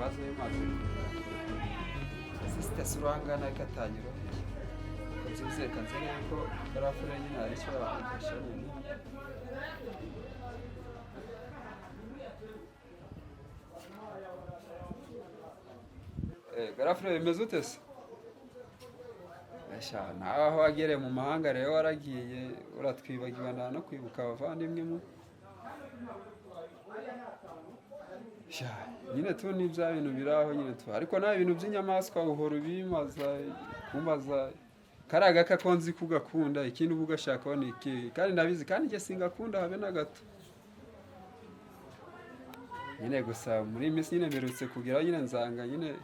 Ibibazo bimaze. Sister surangana katanyoroheye. Ko byibuze reka nze ndebe ko garafure nyine hari icyo yamfasha nyine. Garafure, bimeze ute se? Esha, nawe aho wagereye mu mahanga rero waragiye uratwibagiwe, nta no kwibuka abavandimwe mu. Sha, nyine tu ni bya bintu biri aho nyine tu, ariko nawe ibintu by'inyamaswa uhora ubimaza kumbaza kariya gaka ko nzi kugakunda. Ikindi uba ugashakaho ni iki? Kandi ndabizi, kandi njye singakunda habe na gato nyine. Gusa muri iyi minsi nyine mperutse kugeraho nyine, nzanga nyine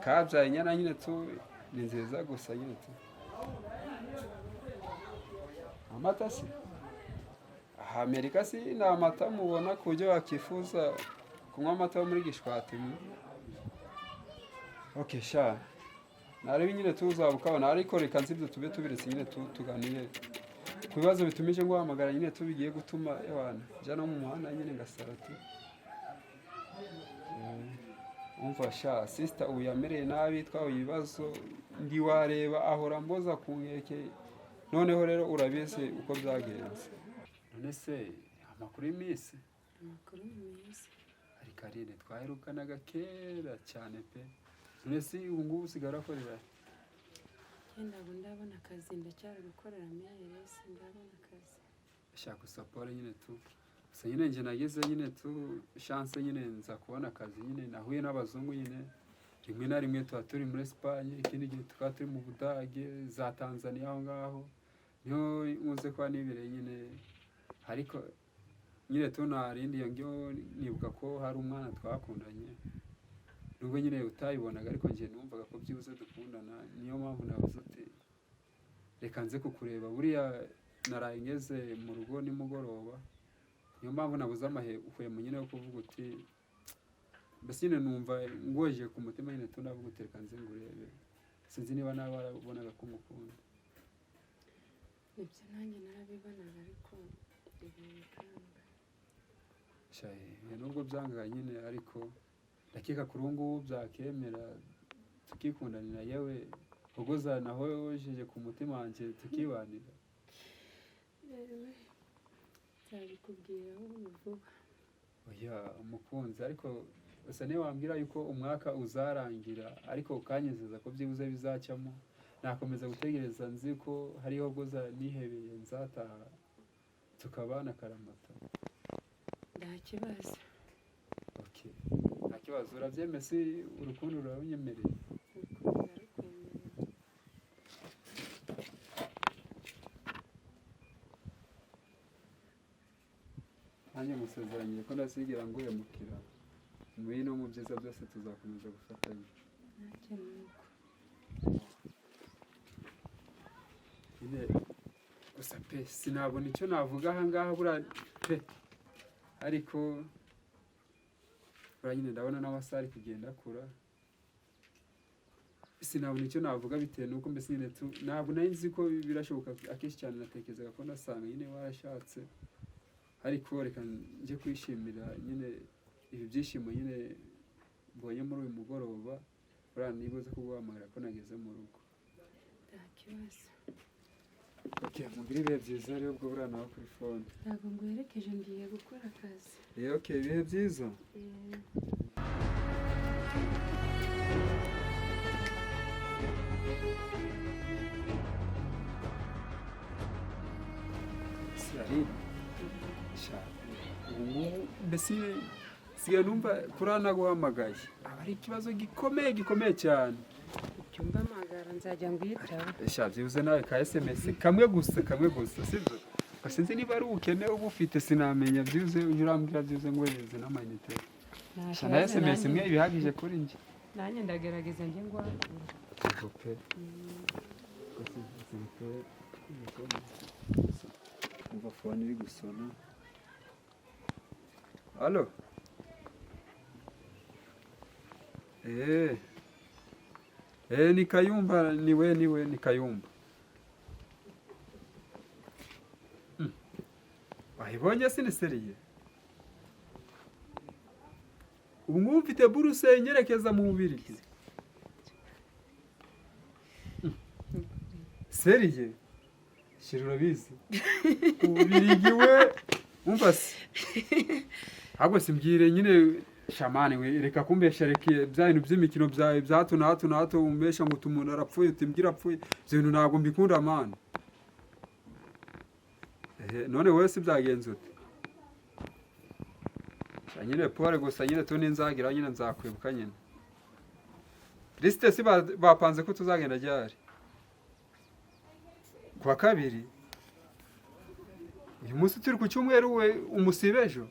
kabyaye inyana nyine tu, ni nziza gusa nyine tu. Amata se aha Amerika si ni amata mubona ku buryo wakifuza kunywa amata yo muri Gishwati mu? Okay sha, narebe nyine tuzaba ukabona, ariko reka nzi tube tubiretse nyine tu, tuganire ku bibazo bitumije nguhamagara nyine tu, bigiye gutuma ewana njya no mu muhanda nyine ngasara tu. Umva sha sister, ubu yamereye nabi, twahuye ibibazo, ntiwareba, ahora mboza ku nkeke. Noneho rero urabizi uko byagenze. None se amakuru y'iminsi? Amakuru ni meza. Ariko Aline, twaherukanaga kera cyane pe. None se ubu ngubu usigaye urakorera? Njye ntabwo ndabona akazi, ndacyari gukorera meyeresi, ndabona akazi. Shaka usapore nyine tu. Gusa nyine njye nageze nyine tu chance nyine, nza kubona akazi nyine, nahuye n'abazungu nyine. Rimwe na rimwe tuba turi muri Espagne, ikindi gihe tukaba turi mu Budage, za Tanzania, aho ngaho niho nkunze kuba nibereye nyine. Ariko nyine tu nta rindi iyo ngiyo, nibuka ko hari umwana twakundanye, nubwo nyine utayibonaga, ariko njye numvaga ko byibuze dukundana. Niyo mpamvu navuze uti reka nze kukureba. Buriya naraye ngeze mu rugo nimugoroba, niyo mpamvu nabuze amahwemo nyine yo kuvuga uti mbese nyine numva ngoje ku mutima nyine tu, ndavuga uti reka nze ngurebe. Sinzi niba nawe warabonaga ko ngukunda. Nibyo, nanjye narabibonaga, ariko ibintu bikanga. Sha, nubwo byangaga nyine, ariko ndakeka kuri ubu ngubu byakemera tukikundanira, yewe ubwo nahojeje ku mutima wanjye, tukibanira. Yewe, nzabikubwira ubu vuba. Oya umukunzi, ariko gusa niyo wambwira yuko umwaka uzarangira ariko ukanyizeza ko byibuze bizacamo, nakomeza gutegereza nzi ko hariho bwoza nihebeye nzataha tukabana akaramata. Nta kibazo. Okay, nta kibazo, urabyemeye si? Urukundo rurabinyemereye? Urukundo rurarukwemerera. Nanjye musezeranyije ko ntazigera nguhemukira, muri no mu byiza byose tuzakomeza gufatanya. Nanjye ni uko. Nyine gusa pe, sinabona icyo navuga aha ngaha buriya pe, ariko buriya nyine ndabona n'amasaha ari kugenda akura. Sinabona icyo navuga bitewe n'uko mbese nyine tu ntabwo nari nzi ko birashoboka. Akenshi cyane natekerezaga ko nasanga nyine warashatse, ariko reka njye kwishimira nyine ibi byishimo nyine mbonye muri uyu mugoroba. Buriya nibuze kuguhamagara ko nageze mu rugo. Nta kibazo. Okay, mugire ibihe byiza rero ubwo, buriya nawe kuri phone. Ntabwo nguherekeje, ngiye gukora akazi. Okay, ibihe byiza. Sirari sha, ubu ngubu mbese sigaye numva kuri naguhamagaye aba ari ikibazo gikomeye, gikomeye cyane. Icyumba mpamagara nzajya ngwitaba. Sha, byibuze nawe ka SMS kamwe gusa, kamwe gusa, sibyo? Gusa sinzi niba ari ubukene uba ufite, sinamenya. Byibuze ujye urambwira, byibuze ngohereze n'amayinite. Nta Sha, na kibazo. SMS imwe ibihagije kuri njye. Nanjye ndagerageza njye ngwakura. Yego pe. Umva phone iri gusona. Allo? Ni Kayumba, niwe niwe ni Kayumba. Wayibonye se? Ni sérieux? Ubu ngubu mfite buruse nyerekeza mu Bubiligi. Sérieux? Chérie, urabizi, Ububiligi we! Umva se, ahubwo simbwire nyine, shamani we, reka kumbesha, reka bya bintu by'imikino byawe bya hato na hato na hato umbesha ngo uti umuntu arapfuye, uti imbwa irapfuye. Ibyo bintu ntabwo mbikunda, man. Ehe, none wowe si byagenze ute? Sha nyine, pole gusa nyine tu, ninzagira nyine nzakwibuka nyine. Lisite si bapanze ko tuzagenda ryari? Kuwa kabiri? Uyu munsi turi ku cyumweru we, umusibe ejo.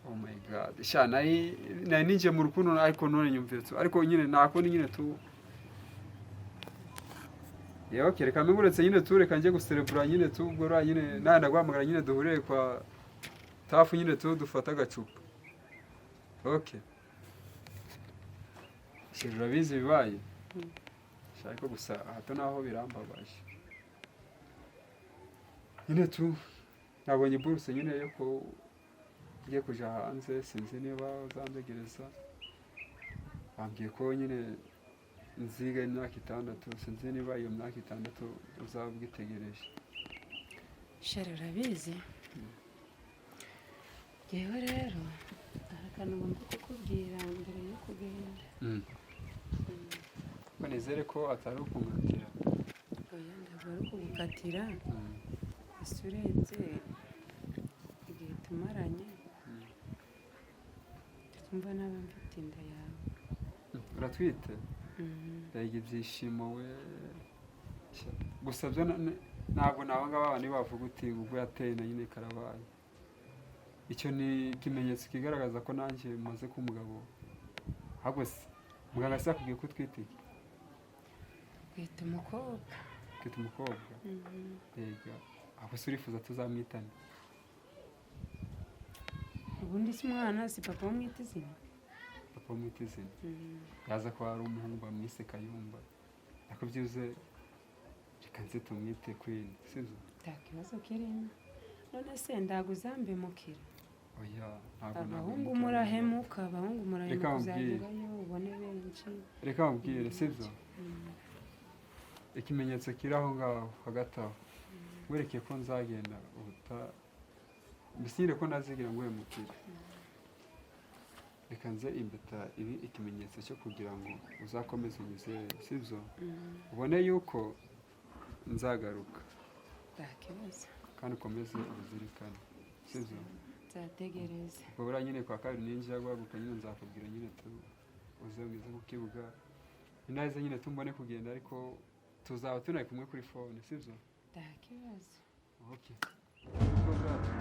Oh my God, sha nari ninjiye mu rukundo, ariko none nyumvise, ariko nyine nakundi nyine tu. Yewe, okay, reka mbiguretse nyine tu, reka njye guserebura nyine tu. Ubwo rero nyine nawe ndaguhamagara nyine, duhurire kwa tafu nyine tu, dufate agacupa. Okay chérie, urabizi bibaye. Sha, ariko gusa hato naho birambabaje nyine tu. Nabonye buruse nyine yo ko ngiye kuja hanze. Sinzi niba uzandegereza. Bambwiye ko nyine nziga imyaka 6. Sinzi niba iyo myaka 6 uzaba ugitegereje. Chérie, urabizi, yewe rero hari akantu ngomba kukubwira mbere yo kugenda. Ko nizere ko atari ukunkatira. Oya, ntabwo ari ukugukatira. Ese urebye igihe tumaranye, twumva naba mfite inda yawe. Uratwite? Mm. Mbega ibyishimo we! Gusa byo ntabwo nabo ngabo abantu bavuga uti ubwo yateye na nyine karabaye. Icyo ni ikimenyetso kigaragaza ko nanjye maze kuba umugabo. Ahubwo se muganga se yakubwiye ko utwite iki? Twita umukobwa. Twite umukobwa? Mm. Mbega! Ahubwo se urifuza tuzamwitane? Ubundi si umwana, si papa wamwita izina? Papa wamwita izina. Mm. Yaza ko ari umuhungu bamwise Kayumba, ariko byibuze reka nze tumwite Queen, sibyo? Nta kibazo kirimo. None se ntabwo uzambemukira? Oya, ntabwo Abahungu nagumukira. murahemuka, abahungu Reka murahemuka. nkubwire. Uzagerayo ubone benshi. Reka nkubwire, sibyo? Mm. Ikimenyetso kiri aho ngaho hagati aho werekeye ko nzagenda ubuta, mbese nyine ko ntazigira ngo uhemukire. Reka nze impeta ibi ikimenyetso cyo kugira ngo uzakomeze unyizere, sibyo? Mm. Ubone yuko nzagaruka. Nta kibazo. Kandi ukomeze ubizirikane, sibyo? Nzategereza. Ubwo buriya nyine kwa kabiri ninjya guhaguruka nyine, nzakubwira nyine tu, uze mwize ku kibuga inaheze nyine tumbone kugenda, ariko tuzaba tunari kumwe kuri phone, sibyo? Nta kibazo. Okay. Ubwo bwacu.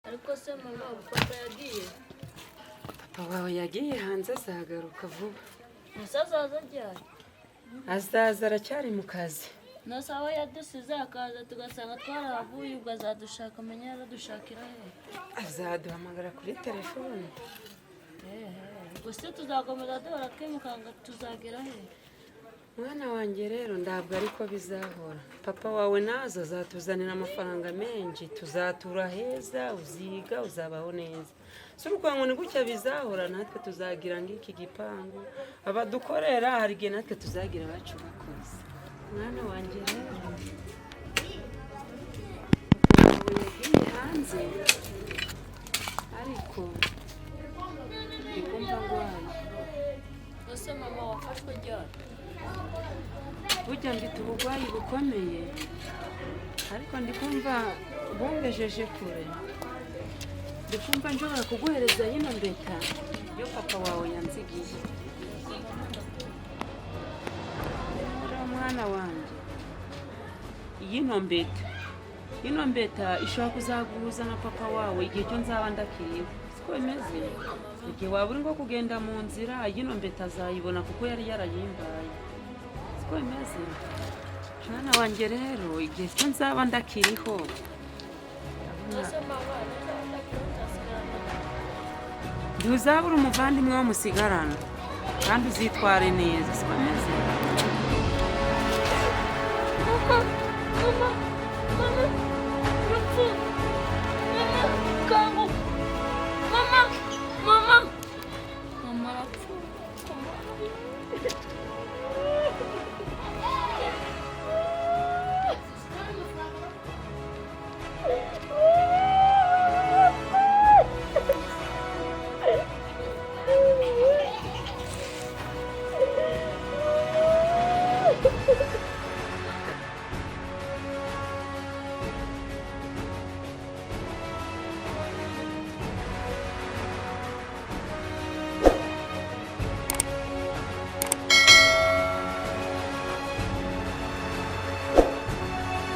Ariko se mama, papa yagiye? Papa wawe yagiye hanze, azagaruka vuba. Umusaza aza ryari? Azaza, aracyari mu kazi. Nose aho yadusize akaza tugasanga twarahavuye, ubwo azadushaka amenya yaradushakira he? Azaduhamagara kuri telefone. Ehe, ubwo se tuzakomeza duhora twimukanga, tuzagera he? Mwana wanjye rero, ntabwo ariko bizahora. Papa wawe naza azatuzanira amafaranga menshi, tuzatura heza, uziga, uzabaho neza. Si ukuvuga ngo ni gutya bizahora. Natwe tuzagira ng'iki gipangu abadukorera, hari igihe natwe tuzagira abacu bakoze. Mwana wanjye rero, papa wawe yagiye hanze, ariko ndi kumva ndwaye. Ese mama, wafashwe ryari? Burya mfite uburwayi bukomeye, ariko ndi kumva bungejeje kure. Ndi kumva nshobora kuguhereza yino mbeta yo papa wawe yanzigiye. Rero mwana wanjye, yino mbeta Ino mbeta ishobora kuzaguhuza na papa wawe igihe cyo nzaba ndakiriho, siko bimeze? Igihe waba uri nko kugenda mu nzira, ino mbeta azayibona kuko yari yarayimbaye, siko bimeze? Mwana wanjye rero, igihe cyo nzaba ndakiriho. Mbese mama, nzaba ndakiriho nzasigarana? Ntuzabura umuvandimwe wo musigarana, kandi uzitware neza, siko bimeze?